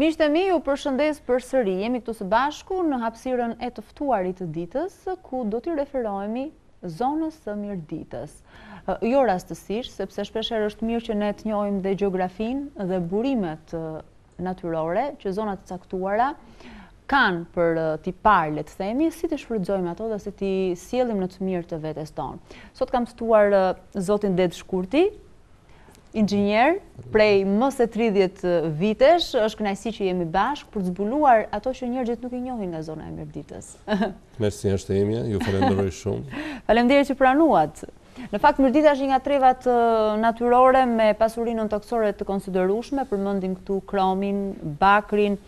Miqtë e mi, ju përshëndes përsëri. Jemi këtu së bashku në hapësirën e të ftuarit të ditës, ku do t'i referohemi zonës së Mirditës. Jo rastësisht, sepse shpeshherë është mirë që ne të njohim dhe gjeografinë dhe burimet natyrore që zona të caktuara kanë për t'i parë, le të themi, si t'i shfrytëzojmë ato dhe si t'i sjellim në të mirë të vetes tonë. Sot kam ftuar zotin Dedë Shkurti, inxhinier prej më se 30 vitesh, është kënaqësi që jemi bashkë për të zbuluar ato që njerëzit nuk i njohin nga zona e Mirditës. Mirësi është e imja, ju falenderoj shumë. Faleminderit që pranuat. Në fakt Mirdita është një nga trevat natyrore me pasuri nëntokësore të konsiderueshme, përmendim këtu kromin, bakrin.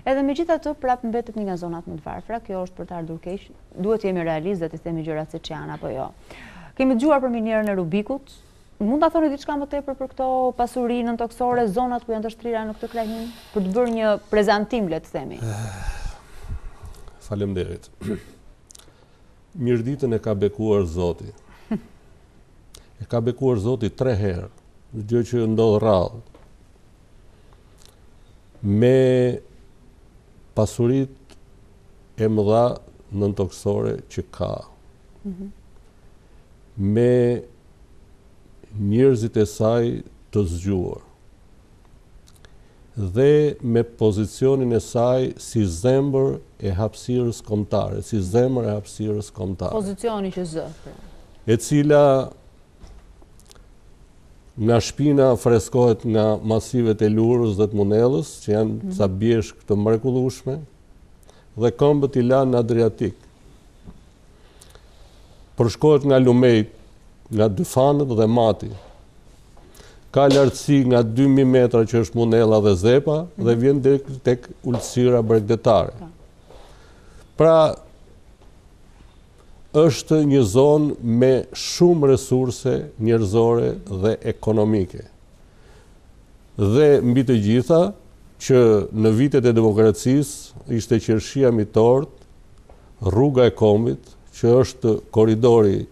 Edhe megjithatë prapë mbetet një nga zonat më të varfra, kjo është për të ardhur keq. Duhet të jemi realistë dhe t'i themi gjërat siç janë apo jo. Kemi dëgjuar për minierën e Rubikut. Mund ta thoni diçka më tepër për këto pasuri nëntokësore, zonat ku janë të shtrira në këtë krahinë, për të bërë një prezantim, le të themi. Faleminderit. Mirditën e ka bekuar Zoti. E ka bekuar Zoti tre herë, gjë që ndodh rrallë. Me pasuritë e mëdha nëntokësore që ka. Mm -hmm. Me njerëzit e saj të zgjuar. dhe me pozicionin e saj si zemër e hapësirës kombëtare, si zemër e hapësirës kombëtare. Pozicioni që zë. Pra. E cila nga shpina freskohet nga masivet e Lurës dhe të Munellës, që janë mm -hmm. ca bjeshkë të mrekullueshme, dhe këmbët i lan në Adriatik. Përshkohet nga lumejt, nga dy Fanët dhe Mati. Ka lartësi nga 2000 metra që është Munella dhe Zepa mm -hmm. dhe vjen deri tek ultësira bregdetare. Po. Pra është një zonë me shumë resurse njerëzore dhe ekonomike. Dhe mbi të gjitha që në vitet e demokracisë ishte qershia mbi tortë, rruga e kombit, që është korridori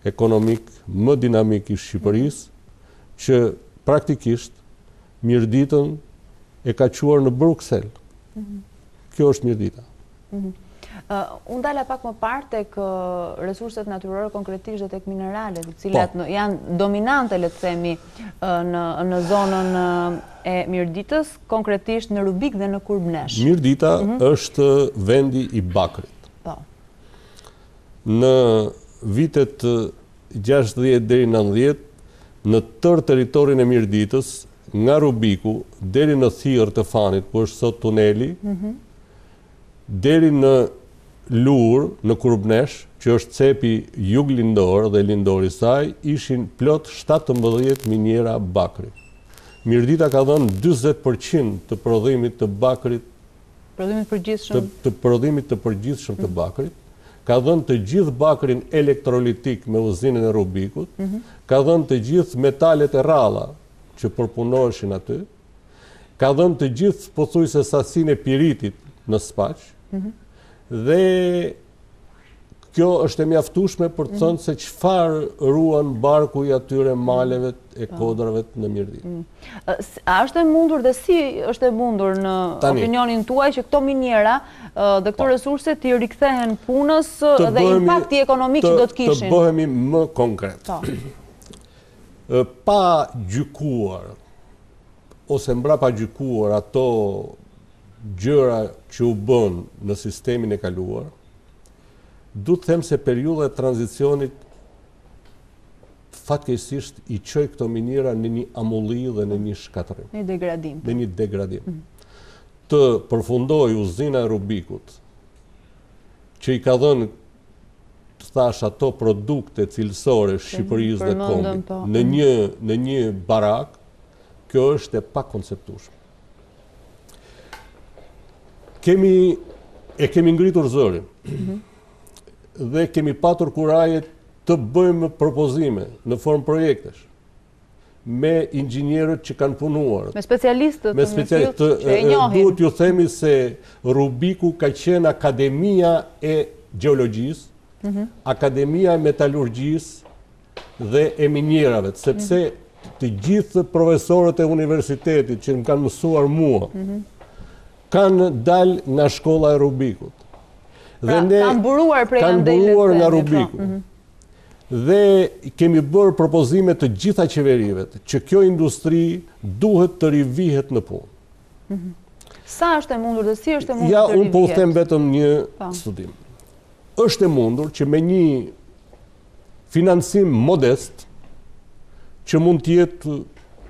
ekonomik më dinamik i Shqipërisë, që praktikisht Mirditën e ka çuar në Bruksel. Mhm. Kjo është Mirdita. Mhm. Unë ndala pak më parë tek resurset natyrore konkretisht dhe tek mineralet, të cilat po. janë dominante le të themi në në zonën e Mirditës, konkretisht në Rubik dhe në Kurbnesh. Mirdita mm -hmm. është vendi i bakrit. Po. Në vitet 60 deri 90 në tërë territorin e Mirditës, nga Rubiku deri në Thirrë të Fanit, ku është sot tuneli, mm -hmm. deri në Lurë, në Kurbnesh, që është cepi juglindor dhe lindor i saj, ishin plot 17 miniera bakri. Mirdita ka dhënë 40% të prodhimit të bakrit prodhimit të përgjithshëm të, të prodhimit të përgjithshëm të mm. bakrit, ka dhënë të gjithë bakrin elektrolitik me uzinën e Rubikut, mm -hmm. ka dhënë të gjithë metalet e rralla që përpunoheshin aty, ka dhënë të gjithë pothuajse sasinë e piritit në Spaç, mm -hmm. dhe kjo është e mjaftueshme për të mhm. thënë se çfarë ruan barku i atyre maleve e po. kodrave në Mirditë. Mm. A është e mundur dhe si është e mundur në opinionin tuaj që këto miniera dhe këto po. resurse t'i rikthehen punës dhe impakti ekonomik që do të kishin? Të bëhemi më konkret. Po. Pa gjykuar ose mbrapa gjykuar ato gjëra që u bënë në sistemin e kaluar, du të them se periudha e tranzicionit fatkeqësisht i çoi këto miniera në një amulli dhe në një shkatërrim. Në një degradim. Në një degradim. Mm. Të përfundojë uzina e Rubikut, që i ka dhënë të thashë ato produkte cilësore Shqipërisë dhe kombit po. në një në një barakë, kjo është e pakonceptueshme. Kemi e kemi ngritur zërin. Mm -hmm. Dhe kemi patur kuraje të bëjmë propozime në formë projektesh me inxhinierët që kanë punuar. Me specialistët me specialistët që e njohin. Duhet t'ju themi se Rubiku ka qenë Akademia e Gjeologjisë, mm -hmm. Akademia e Metalurgjisë dhe e minierave, sepse mm -hmm. të gjithë profesorët e universitetit që më kanë mësuar mua, mm -hmm. Kanë dalë nga shkolla e Rubikut. Dhe pra, ne kanë buruar prej kanë buruar nga po. Rubiku. Mhm. Dhe kemi bërë propozime të gjitha qeverive që kjo industri duhet të rivihet në punë. Mhm. Sa është e mundur dhe si është e mundur ja, të rivihet? Ja, unë po u them vetëm një po. studim. Është e mundur që me një financim modest, që mund të jetë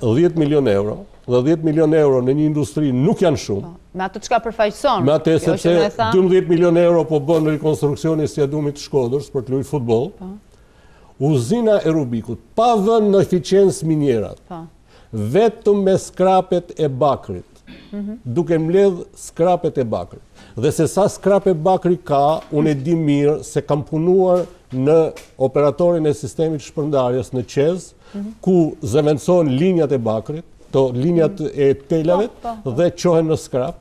10 milion euro, dhe 10 milion euro në një industri nuk janë shumë. Po, me atë çka përfaqëson. Me atë jo sepse 12 milion euro po bën rekonstruksioni i stadiumit të Shkodrës për të luajtur futboll. Po. Uzina e Rubikut, pa vënë në eficiencë minierat, po. vetëm me skrapet e bakrit, mhm. duke mbledh skrapet e bakrit. Dhe se sa skrape bakri ka, unë e di mirë se kam punuar në operatorin e sistemit shpërndarjes në CEZ, mhm. ku zëvendësohen linjat e bakrit, to linjat mhm. e telave po, po, po. dhe çohen në skrap.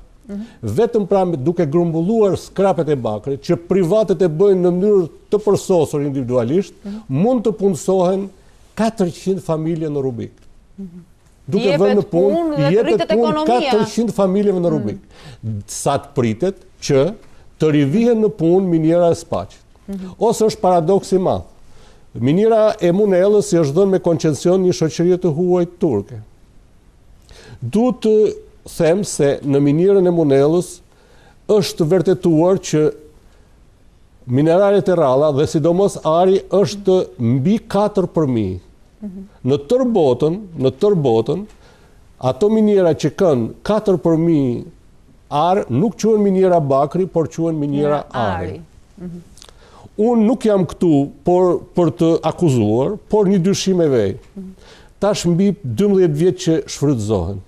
Vetëm pra duke grumbulluar skrapet e bakrit, që privatët e bëjnë në mënyrë të përsosur individualisht, mund të punësohen 400 familje në Rubik. Duke vënë në punë, jepet punë 400 familjeve në Rubik. Mm. Sa të pritet që të rivihen në punë miniera e Spaçit. Mhm. Ose është paradoks i madh. Miniera e Munellës i është dhënë me koncesion një shoqërie të huaj turke. Duhet të them se në minierën e Munellës është vërtetuar që Mineralet e rralla dhe sidomos ari është mbi 4 për mijë. Mhm. Në tërë botën, në tërë botën, ato miniera që kanë 4 për mijë ar nuk quhen miniera bakri, por quhen miniera ari. Mhm. Unë nuk jam këtu por për të akuzuar, por një dyshim e vej. Mhm. Tash mbi 12 vjet që shfrytëzohen.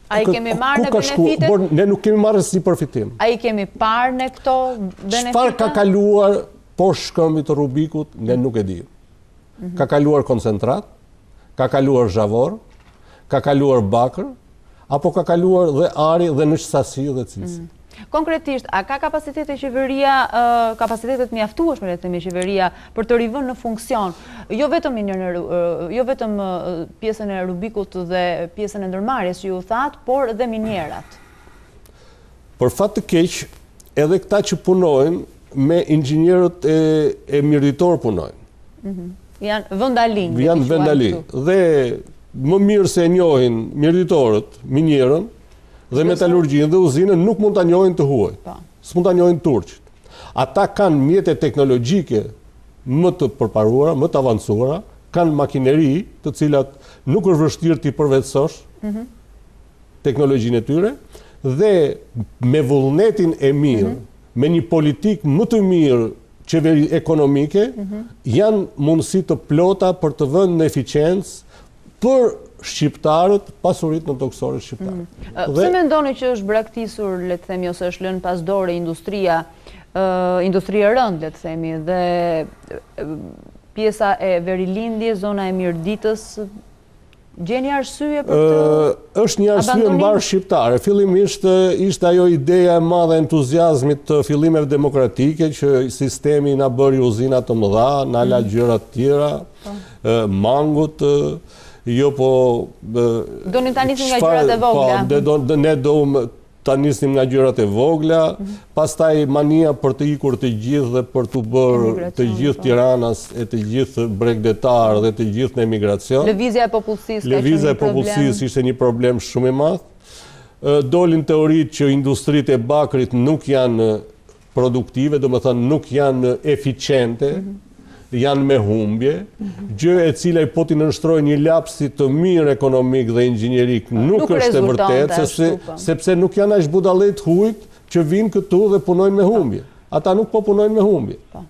A i kemi marrë ne benefitet? Por ne nuk kemi marrë asnjë përfitim. A i kemi parë ne këto benefite? Çfarë ka kaluar poshtë shkëmbit të Rubikut, ne nuk e dimë. Mhm. Ka kaluar koncentrat, ka kaluar zhavor, ka kaluar bakër, apo ka kaluar dhe ari dhe në ç'sasi dhe cilësi. Mhm. Konkretisht, a ka kapacitete qeveria, kapacitete të mjaftueshme, le të themi qeveria, për të rivënë në funksion, jo vetëm jo vetëm pjesën e Rubikut dhe pjesën e ndërmarrjes që ju thatë, por dhe minierat? Për fat të keq, edhe këta që punojnë me inxhinierët e, e mirditorë punojnë. Mm Janë vendalinj. Janë vendalinj. Dhe më mirë se e njohin mirditorët, minierën, dhe metalurgjinë dhe uzinën nuk mund ta njohin të huajt. Po. S'mund ta njohin turqit. Ata kanë mjete teknologjike më të përparuara, më të avancuara, kanë makineri të cilat nuk është vështirë t'i përvetësosh mm -hmm. teknologjinë e tyre dhe me vullnetin e mirë, mm -hmm. me një politikë më të mirë qeveri ekonomike, mm -hmm. janë mundësi të plota për të vënë në eficiencë për shqiptarët, pasuritë nëntokësore shqiptare. Mm. Pse mendoni që është braktisur, le të themi, ose është lënë pas dore industria, industria e rëndë, le të themi, dhe pjesa e verilindjes, zona e Mirditës, gjeni arsye për këtë Është një arsye mbarëshqiptare. Fillimisht ishte ajo ideja e madhe e entuziazmit të fillimeve demokratike që sistemi na bëri uzina të mëdha, na la mm. gjëra të tjera. Po. Mangut, jo po... Donim ta nisnim nga gjërat e vogla. Po, ne do ta nisnim nga gjërat e vogla, mhm. pastaj mania për të ikur të gjithë dhe për t'u bërë të gjithë po. Tiranas e të gjithë bregdetarë dhe të gjithë në emigracion. Lëvizja e popullsisë ka Lëvizja e popullsisë ishte një problem shumë i madh. Dolin teoritë që industritë e bakrit nuk janë produktive, domethënë nuk janë eficiente, mhm. janë me humbje, mhm. gjë e cila po t'i nënshtroje një lapsi të mirë ekonomik dhe inxhinierik nuk, nuk është e vërtetë, sepse, po. sepse nuk janë aq budallenj të huajt që vijnë këtu dhe punojnë me po. humbje. Ata nuk po punojnë me humbje. Po.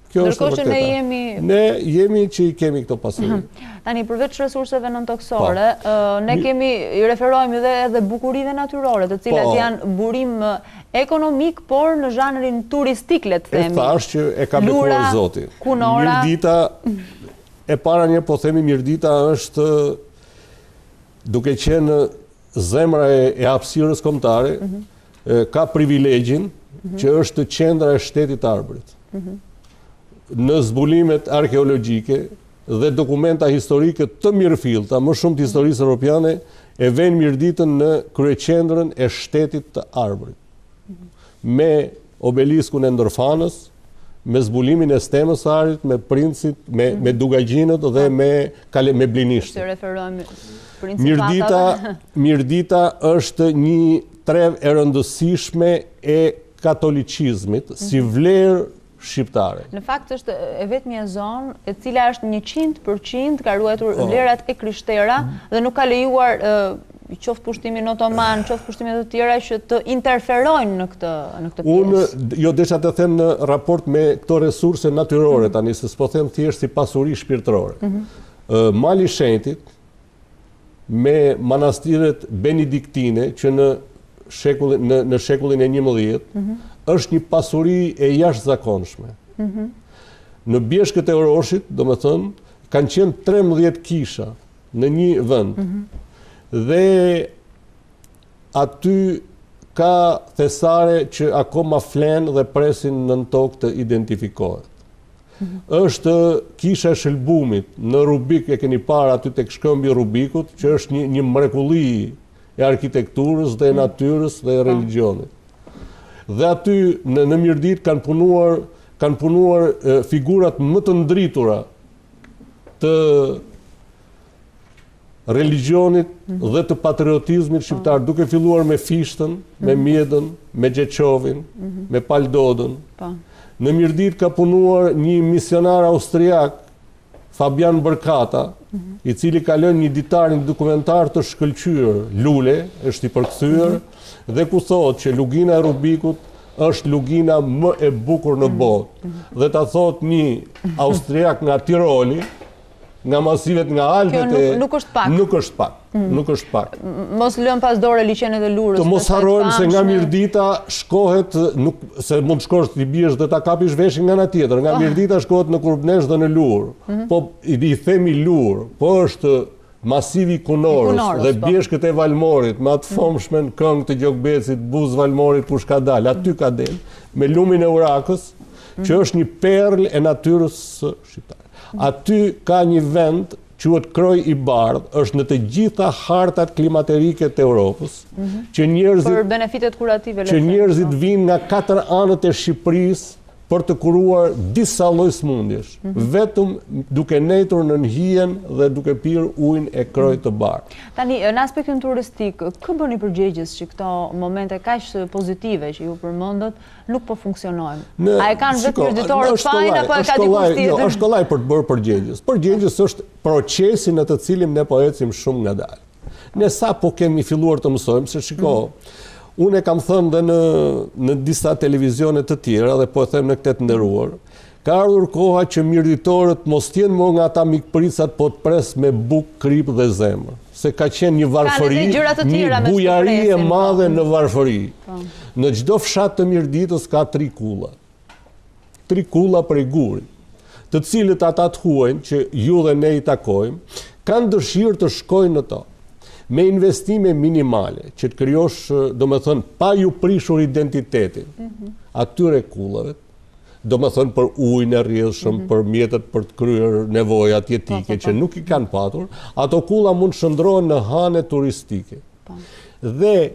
Kjo është e vërteta. ne jemi ne jemi që i kemi këto pasuri. Mhm. Tani përveç resurseve nëntokësore, po. ne kemi i referohemi edhe edhe bukurive natyrore, të cilat po. janë burim ekonomik, por në zhanrin turistik le të themi. E thashë që e ka bekuar Zoti. Kunora. Mirdita e para një po themi Mirdita është duke qenë zemra e, e hapësirës kombëtare, mm -hmm. ka privilegjin mm -hmm. që është qendra e shtetit të Arbrit. Mm -hmm. Në zbulimet arkeologjike dhe dokumenta historike të mirëfillta, më shumë të historisë europiane, E venë Mirditën në kryeqendrën e shtetit të Arbrit. Me obeliskun e Ndërfanës, me zbulimin e stemës së arit, me princit, me, mm -hmm. me dugagjinët dhe me, kale, me blinishtë. Se referojmë Mirdita, Mirdita është një trevë e rëndësishme e katolicizmit, mm -hmm. si vlerë shqiptare. Në fakt është e vetmja zonë e cila është 100% ka ruajtur po. vlerat e krishtera dhe nuk ka lejuar qoftë pushtimin otoman, qoftë pushtime të tjera që të interferojnë në këtë në këtë pjesë. Unë jo desha të them në raport me këto resurse natyrore mm -hmm. tani se s'po them thjesht si pasuri shpirtërore. Mm -hmm. Mali i Shenjtit me manastiret benediktine që në shekullin në në shekullin e 11 mm -hmm. është një pasuri e jashtëzakonshme. Mm -hmm. Në bjeshkët e Oroshit, domethënë, kanë qenë 13 kisha në një vend. Mm -hmm. Dhe aty ka thesare që akoma flenë dhe presin nën tokë të identifikohet. Është kisha e Shëlbumit në Rubik, e keni parë aty tek shkëmbi i Rubikut, që është një një mrekulli e arkitekturës dhe e mm. natyrës dhe e po. religjionit. Dhe aty në në Mirditë kanë punuar kanë punuar figurat më të ndritura të religjionit mhm. dhe të patriotizmit shqiptar, po. duke filluar me Fishtën, me mhm. Mjedën, me Gjeçovin, mhm. me Pal Dodën. Po. Në Mirditë ka punuar një misionar austriak, Fabian Bërkata, i cili ka lënë një ditar, një dokumentar të shkëlqyer, Lule, është i përkthyer, dhe ku thotë që lugina e Rubikut është lugina më e bukur në botë. Dhe ta thotë një austriak nga Tiroli, nga masivet nga Alpet e... Nuk është pak. Nuk është pak. Mm. Nuk është pak. Mos lëmë pas dore liqenet e Lurës. Të mos harrojmë se nga Mirdita shkohet, nuk, se mund të shkosh t'i biesh dhe ta kapish veshin nga ana tjetër. Nga oh. Mirdita shkohet në Kurbnesh dhe në Lurë. Mm -hmm. Po i, i themi Lurë, po është masivi i Kunorës dhe po. bjeshkët e Valmorit, me atë mhm. famshmen këngë të Gjokbecit, buzë Valmorit kush ka dalë, aty ka del, me lumin e Urakës, që mhm. është një perlë e natyrës shqiptare. Aty ka një vend quhet Kroi i Bardhë, është në të gjitha hartat klimaterike të Europës, mhm. që njerëzit për benefitet kurative që njerëzit po. vijnë nga katër anët e Shqipërisë për të kuruar disa lloj sëmundjesh, mm -hmm. vetëm duke nejtur nën hijen dhe duke pirë ujin e Kroit të Bardhë. Tani, në aspektin turistik, kë bëni përgjegjës që këto momente kaq pozitive që ju përmendët, nuk po funksionojnë. A e kanë vetë mirditorët fajin apo e ka dikush tjetër? Jo, është kollaj për të bërë përgjegjës. Përgjegjës është procesi në të cilin ne po ecim shumë ngadalë. Ne sapo kemi filluar të mësojmë se shiko, mm. unë e kam thënë dhe në në disa televizione të tjera dhe po e them në këtë të nderuar, Ka ardhur koha që mirditorët mos të jenë më nga ata mikpritësat po të pres me bukë, kripë dhe zemër. Se ka qenë një varfëri, një bujari e po. madhe në varfëri. Po. Në çdo fshat të Mirditës ka tri kulla. Tri kulla prej guri, të cilët ata të huajn që ju dhe ne i takojmë, kanë dëshirë të shkojnë në to. Me investime minimale, që të krijosh, domethënë, pa ju prishur identitetin, mhm. atyre kullave, domethënë për ujin e rrjedhshëm, mm -hmm. për mjetet për të kryer nevojat jetike, po, po, po. që nuk i kanë patur, ato kulla mund të shndërrohen në hane turistike. Po. Dhe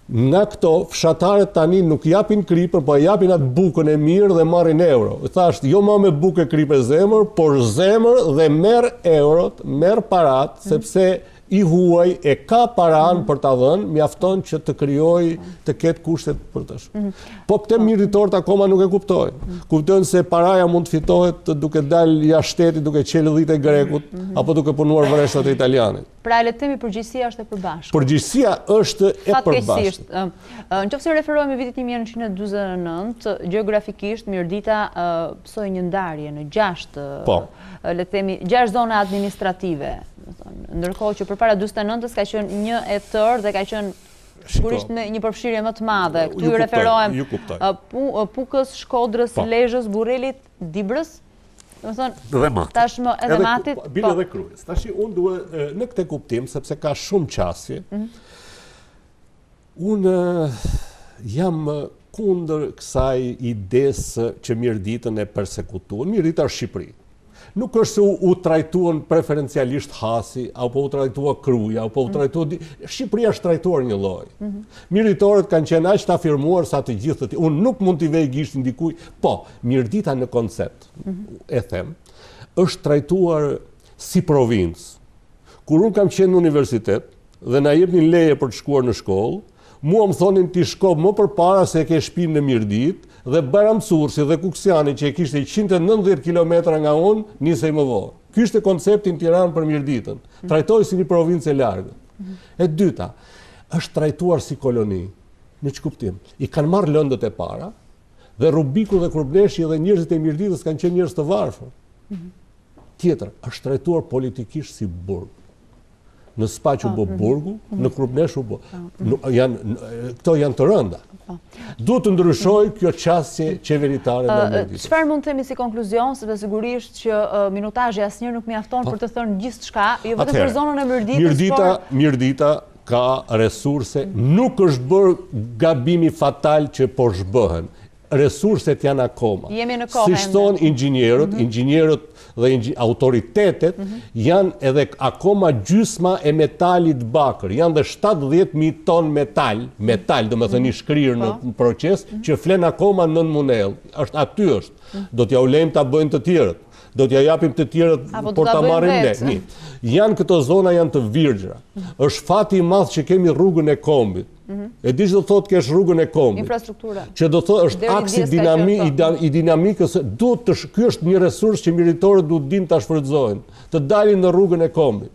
nga këto, fshatarët tani nuk japin kripën, po japin atë bukën e mirë dhe marrin euro. Thashë, jo ma me bukë e kripë e zemër, por zemër dhe merr eurot, merr paratë, mm -hmm. sepse I huaj e ka paranë për ta dhënë, mjafton që të krijojë, të ketë kushtet për të. Mhm. Po këtë mirditorët akoma nuk e kuptojnë. Mhm. Kuptojnë se paraja mund të fitohet duke dalë jashtë shtetit, duke çelë dhitë e grekut, mhm. apo duke punuar vreshtat e italianit. Pra le të themi përgjegjësia është e përbashkët. Përgjegjësia është e përbashkët. Fatkeqësisht, në qoftë se referohemi vitit 1949, gjeografikisht Mirdita pësoi një ndarje në 6, po. le të themi, 6 zona administrative. Ndërkohë që përpara 49-ës ka qenë një e tërë dhe ka qenë sigurisht me një përfshirje më të madhe. Këtu i referohem Pukës, Shkodrës, po. Lezhës, Burrelit, Dibrës. Domethënë, dhe Matit. Tashmë edhe Matit. Po, bile po. edhe Krujës. Tashi unë dua në këtë kuptim sepse ka shumë qasje. Mhm. Unë jam kundër kësaj idesë që Mirditën e persekutuan. Mirdita është Shqipëri. Nuk është se u trajtuan preferencialisht Hasi, apo u trajtua Kruja, apo u mm. trajtua... Shqipëria është trajtuar njëlloj. Mm -hmm. Mirditorët kanë qenë aq të afirmuar sa të gjithë të tjerë. Unë nuk mund t'i vej gishtin dikuj, po, Mirdita në koncept, mm -hmm. e them, është trajtuar si provincë. Kur unë kam qenë në universitet dhe na jepnin leje për të shkuar në shkollë, Mua më thonin ti shko më përpara se e ke shpinë në Mirditë dhe Bajram Curri dhe Kuksiani që e kishte 190 kilometra nga unë, nisej më vonë. Ky ishte koncepti në Tiranë për Mirditën. Trajtohej si një provincë e largët. E dyta, është trajtuar si koloni. Në ç'kuptim? I kanë marrë lëndët e para dhe Rubiku dhe Kurbneshi dhe njerëzit e Mirditës kanë qenë njerëz të varfër. Tjetër, është trajtuar politikisht si burg. Në Spaç u bë mhm. burgu, mhm. në Krupnesh u bë. Mhm. Janë këto janë të rënda. Po. Duhet të ndryshojë kjo qasje qeveritare ndaj Mirditës. Çfarë mund të themi si konkluzion, sepse sigurisht që minutazhi asnjëherë nuk mjafton po. për të thënë gjithçka, jo vetëm për zonën e Mirditës, Mirdita, Mirdita ka resurse, nuk është bërë gabimi fatal që po zhbëhen. resurset janë akoma. Jemi në kohë. Siç thonë inxhinierët, mhm. inxhinierët dhe autoritetet mhm. janë edhe akoma gjysma e metalit bakër. Janë dhe 70.000 ton metal, metal, domethënë i mhm. shkrirë në po. proces, që flen akoma nën munellë. Është aty është. Do t'jua lejmë ta bëjnë të tjerët. Do t'ja japim të tjerët, por ta marrim ne. Janë këto zona janë të virgjra. Është fati i madh që kemi rrugën e kombit. Mhm. E di ç'do thotë kesh rrugën e kombit. Infrastruktura. Që do thotë është aksi dinami, po. i dinamikës, duhet të ky është një resurs që mirditorët duhet dinë ta shfrytëzojnë, të dalin në rrugën e kombit.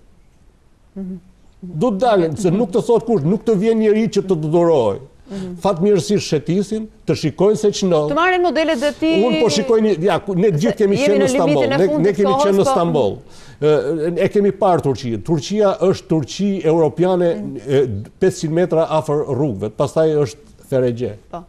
Mhm. Duhet të dalin, se nuk të thotë kush, nuk të vjen njeri që të të dhurojë. Mhm. Fatmirësisht shetisin, të shikojnë se ç'ndodh. Të marrin modelet dhe ti... Unë po shikoj një, ja, ne gjithë kemi qenë në Stamboll, ne, ne kemi qenë në po. Stamboll. E kemi parë Turqinë. Turqia është Turqi europiane 500 mm. metra afër rrugëve, pastaj është ferexhe. Po.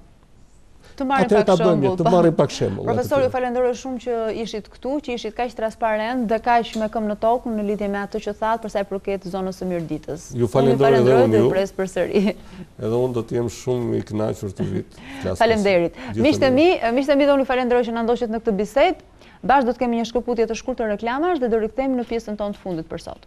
Të marrim pak shembull. Të marrim pak shembull. Profesor, ju falenderoj shumë që ishit këtu, që ishit kaq transparent dhe kaq me këmbë në tokë në lidhje me atë që thatë për sa i përket zonës së Mirditës. Ju falenderoj edhe unë ju. Pres përsëri. Edhe unë do të jem shumë i kënaqur të vij të flas. Faleminderit. Miqtë e mi, miqtë e mi dhe unë ju falenderoj që na ndoqët në këtë bisedë. Bashkë do të kemi një shkëputje të shkurtër reklamash dhe do rikthehemi në pjesën tonë të fundit për sot.